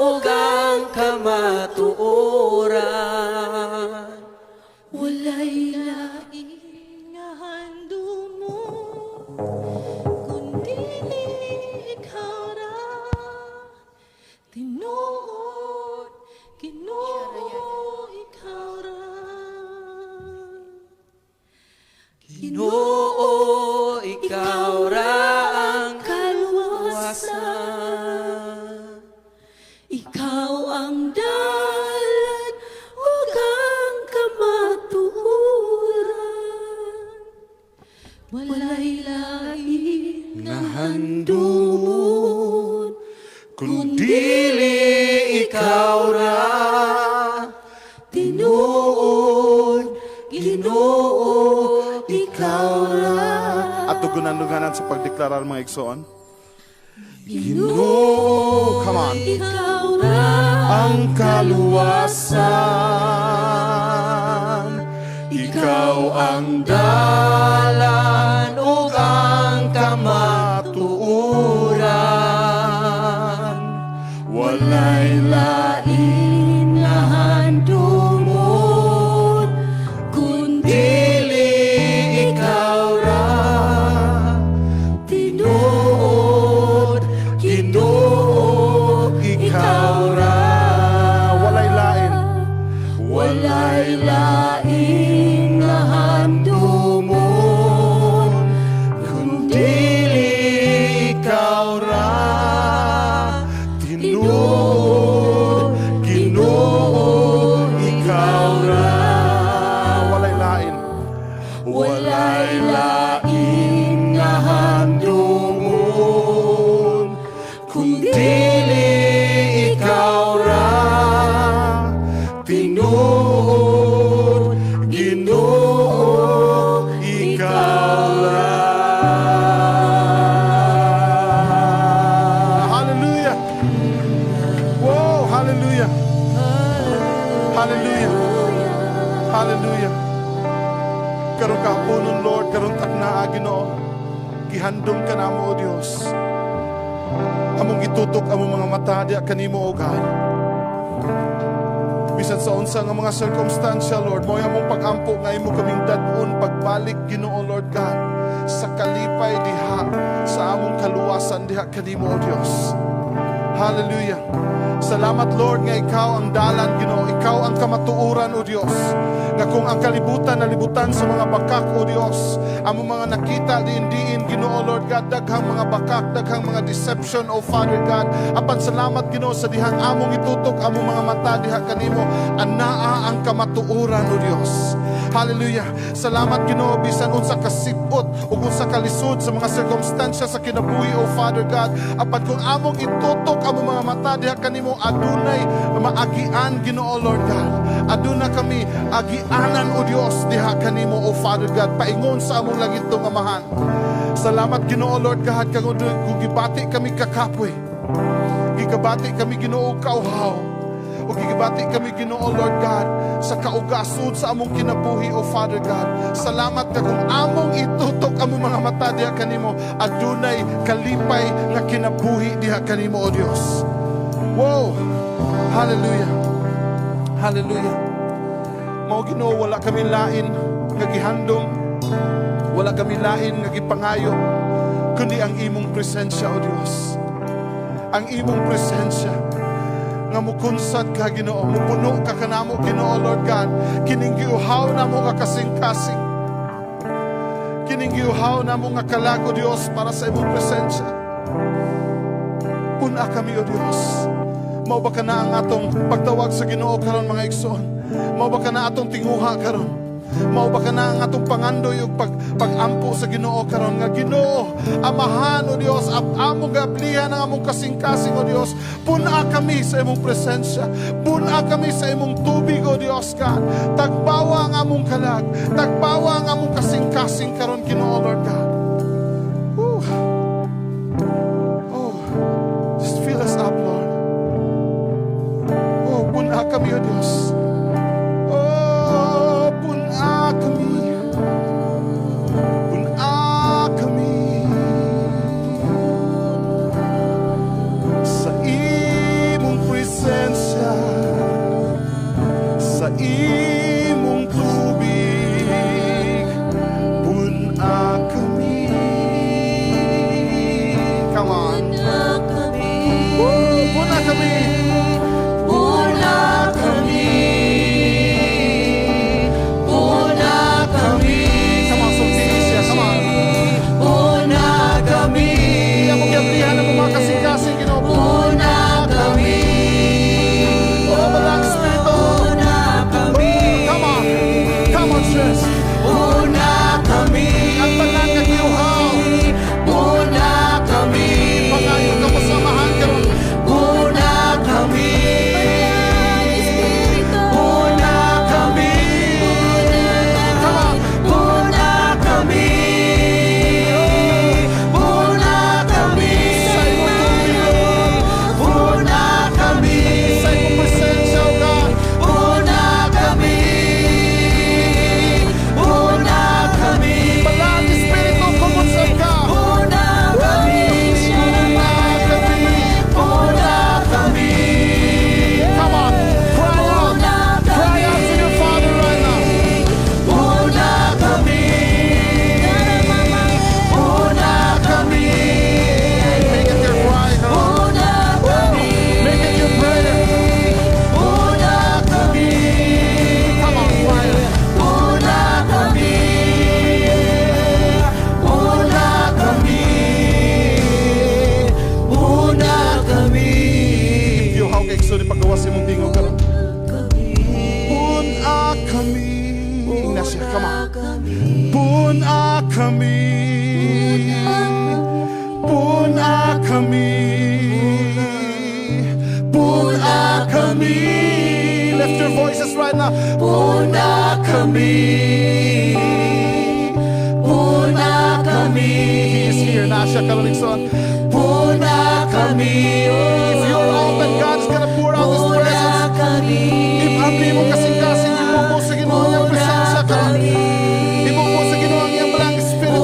Ug ang kamatuoran. Walay lain nga handumon kundi ikaw ra. Tinuod, Ginoo, ikaw ra. Ginoo, ikaw ra ang kaluwasan. Ikaw ang dalan ug ang kamatuoran. Walay lain nga handumon kundi ikaw ra. Tinuod, Ginoo, ikaw ra. At tugunan-duganan sa pagdeklarar, mga igsoon. Ginoo, come on. Ikaw ra ang kaluwasan. Ikaw ang dalan ug ang kamatuoran. Walay lain nga handumon kundi dili ikaw ra. Tinuod, Ginoo, ikaw ra. Walay lain. Walay lain nga handumon kundi ikaw ra. Tinuod, Ginoo, ikaw ra. Walay lain. Walay lain nga handumon kundi ikaw ra. Tinuod, Ginoo, ikaw ra. Hallelujah. Whoa, hallelujah. Hallelujah. Hallelujah. Karong kahaponon, Lord, karong taknaa, Ginoo. Gihandom ka namo, O Dios. Among gitutok among mga mata diha kanimo, O God. Bisan sa unsa nga mga sirkumstansya, Lord, mao among pag-ampo nga imo kaming dad-on pagbalik, Ginoo, Lord God, sa kalipay diha sa among kaluwasan diha kanimo, O Dios. Hallelujah. Salamat, Lord, nga ikaw ang dalan, Ginoo. Ikaw ang kamatuoran, O Dios. Nga kung ang kalibutan nalibutan sa mga bakak, O Dios, among mga nakita diin-diin, Ginoo, Lord God, daghang mga bakak, daghang mga deception, O Father God. Apan salamat, Ginoo, sa dihang among itutok among mga mata diha kanimo, anaa ang kamatuoran, O Dios. Hallelujah. Salamat, Ginoo, bisan unsa kasipot ug unsa kalisod sa mga sirkumstansya sa kinabuhi, O Father God. Apan kung among itutok among mga mata diha kanimo, adunay maagian, Ginoo, Lord God. Aduna kami agianan, O Dios, diha kanimo, O Father God, paingon sa among langitnong Amahan. Salamat, Ginoo, Lord God, kung gibati kami kakapoy. Gikabati kami, Ginoo, kauhaw. O gigibati kami, Ginoo, Lord God, sa kaugasod sa among kinabuhi, O Father God. Salamat ka kung among itutok among mga mata diha kanimo, adunay kalipay nga kinabuhi diha kanimo, O Dios. Wow! Hallelujah! Hallelujah! Mao, Ginoo, wala kami lain nga gihandom, wala kami lain nga gipangayo, kundi ang imong presensya, O Dios. Ang imong presensya nga mukunsad ka, Ginoo, mupuno ka kanamo, Ginoo, Lord God. Kining giuhaw namo nga kasing-kasing. Kining giuhaw namo nga kalag, O Dios, para sa imong presensya. Pun-a kami, O Dios. Mao ba kana ang atong pagtawag sa Ginoo karon, mga igsoon? Mao ba kana atong tinguha karon? Mao ba kana ang atong pangandoy ug pag-ampo sa Ginoo karon nga Ginoo, Amahan, O Dios, among gablihan ang among kasing-kasing, O Dios. Pun-a kami sa imong presensya. Pun-a kami sa imong tubig, O Dios God. Tagbawa ang among kalag, tagbawa ang among kasing-kasing karon, Ginoo, Lord God. Woo. Oh, just fill us up, Lord. Oh, pun-a kami, O Dios. Oh, pun-a kami. Pun-a kami sa imong presensya. presensya. Come on. Pun-a kami. Pun-a kami. Pun-a kami. Lift your voices right now. Pun-a kami. Pun-a kami. He is here. Naa siya karon, igsoon. Pun-a kami. If you're open, God's gonna pour out His presence. If abli mo kasing-kasing, ibubo sa Ginoo ang iyang presensya karon. Ibubo sa Ginoo ang iyang balaang espiritu.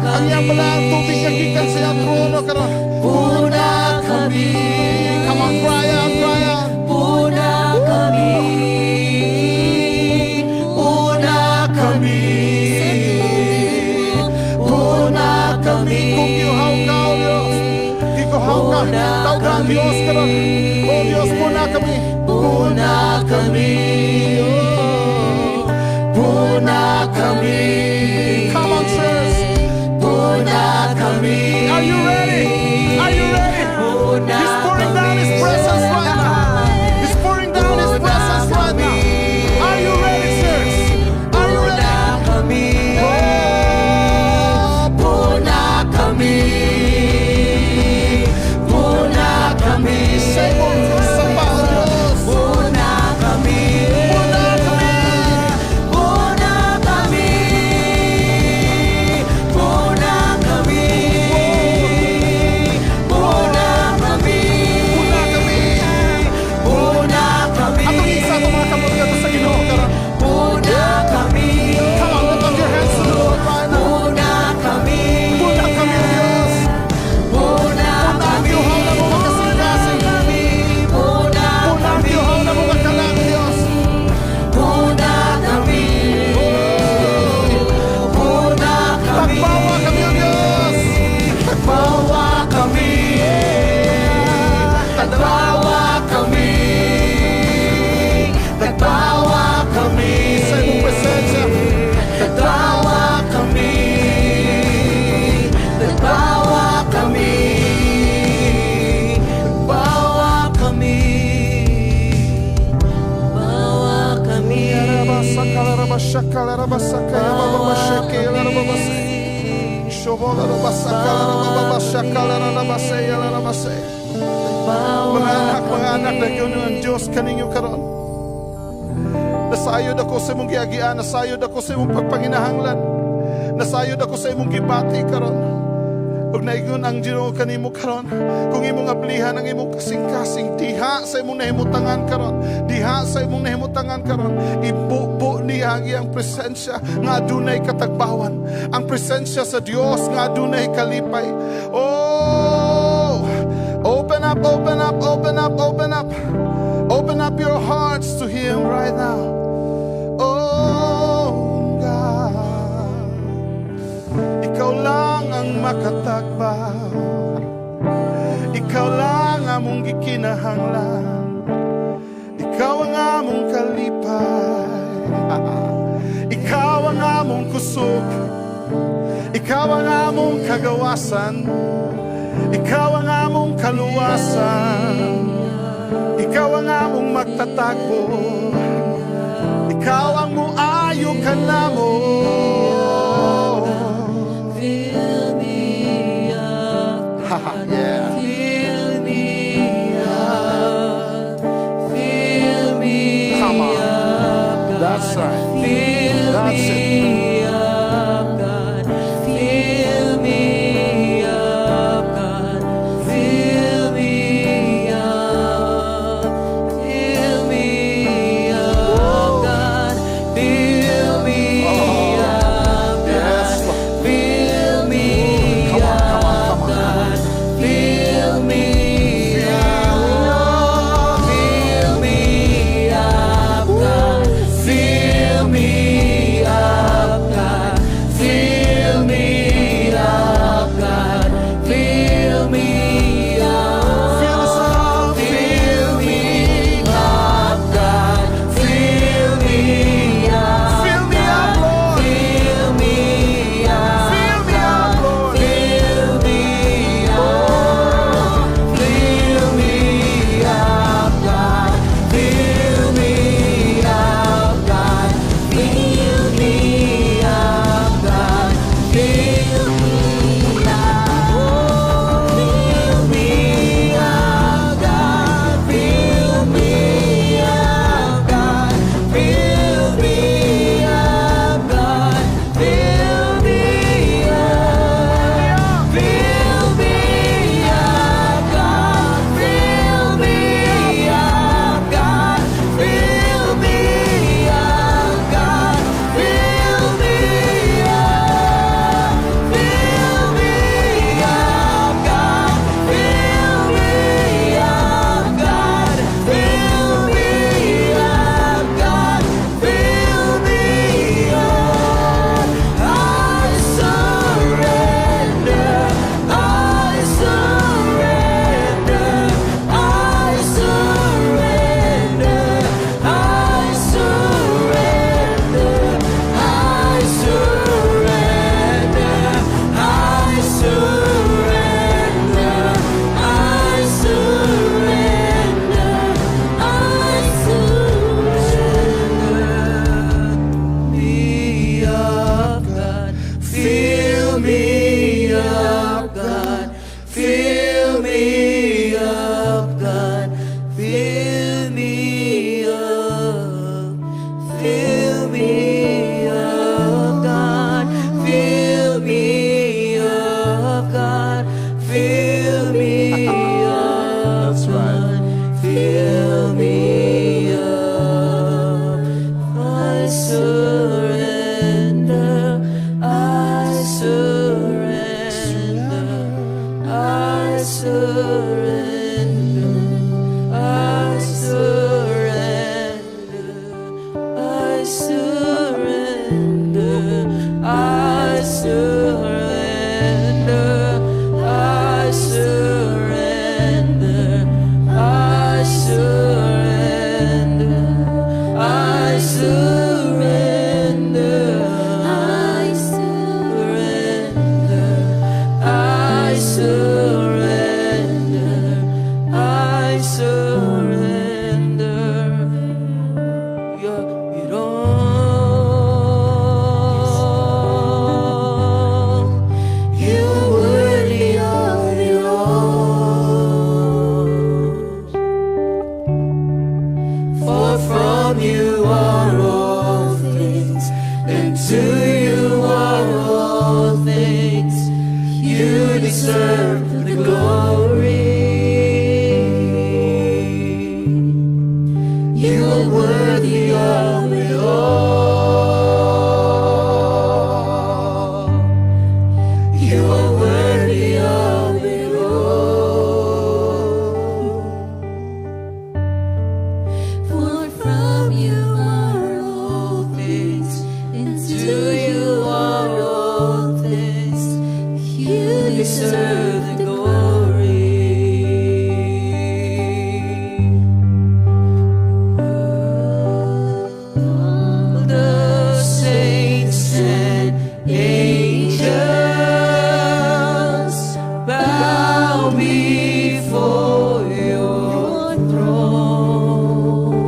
Ang iyang balaang tubig nga gikan sa iyang trono karon. Pun-a kami. Come on, cry out, cry out. Pun-a kami. Pun-a Kami. Pun-a kami. Kung giuhaw ka, O Diyos. Gikuhaw ka. Tawag ang Diyos karon. O Diyos, pun-a kami. Pun-a kami. Pun-a kami. Come on, church. Pun-a kami. Are you ready? Are you ready? He's pouring down His presence right now. He's pouring down His presence right now. Are you ready, church? Are you ready? Pun-a kami. Oh, Pun-a kami. Pun-a kami. Say mo sa o Diyos. Pun-a kami. Pun-a kami. Pun-a kami. Pun-a kami. Pun-a kami. Pun-a kami. Pun-a kami. Atong isa atong mga kamot ngadto sa Ginoo karon. Pun-a kami. Come on, lift up your hands to the Lord right now. Pun-a kami. Pun-a kami, O Diyos. Pun-a Pun-a ang kami. giuhaw na mga kasing-kasing. Pun-a Pun-a ang kami. giuhaw na mga kalag, Diyos. Pun-a kami. Pun-a kami. Tagbawa kami, O Diyos. Tagbawa kami. Tagbawa kami. Tagbawa kami. Sa imong presensya. Tagbawa kami. Tagbawa kami. Tagbawa kami. Tagbawa kami. Yarabasakalarabashakalarabasakayababasheke. Shobolarabasakalarababashakalarabase. Mga anak, nagyon ang Diyos kaninyo karon. Nasayod ako sa imong giagian, nasayod ako sa imong pagpanginahanglan. Nasayod ako sa imong gibati karon. Ug naingon ang Ginoo kanimo karon, kung imong ablihan ang imong kasing-kasing diha sa imong nahimutangan karon, diha sa imong nahimutangan karon, ibubo niya ang iyang presensya nga adunay katagbawan, ang presensya sa Dios nga adunay kalipay. Oh, open up, open up, open up, open up. Open up your hearts to Him right now. Oh God. Ikaw lang ang makatagbaw. Ikaw lang among gikinahanglan. Ikaw ang among kalipay. Ikaw ang among kusog. Ikaw ang among kagawasan. Ikaw ang among kaluwasan. Ikaw ang among magtatagbo. Ikaw ang muayo kanamo. Fill me up, Fill me up, fill me Come on. up, God. That's right. Fill That's me up, God. Fill me up, God. Fill me up. Fill me up, God. Fill me up, God. Yes, Lord. Fill me Come on, come on, up, come on. God. Fill me up. Fill me up, God. Fill me up. from you are all things, and to you are all things. You deserve the glory. You are worthy of it all. You are worthy of it all. For from you are all things, and To you are all things. You Deserve the glory. All the saints and angels bow before your throne.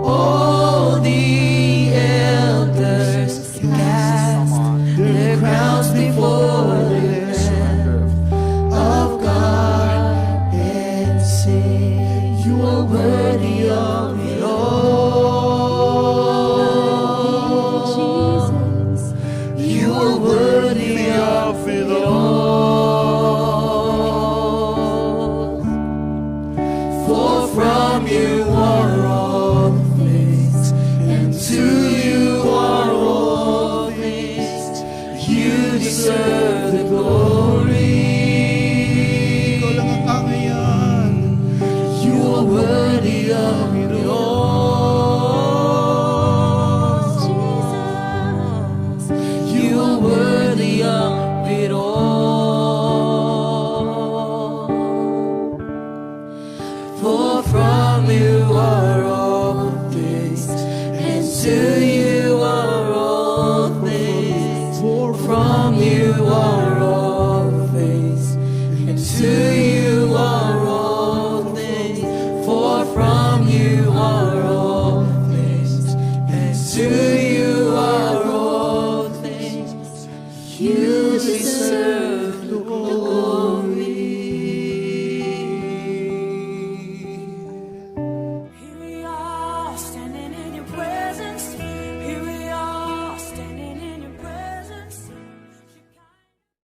All the elders cast their crowns before the Lamb of God and say, "You are worthy of it all." Jesus. You are worthy of it all. For from you are all things, and to you are all things. You deserve the glory. Ikaw lang ang angayan. You are worthy of it.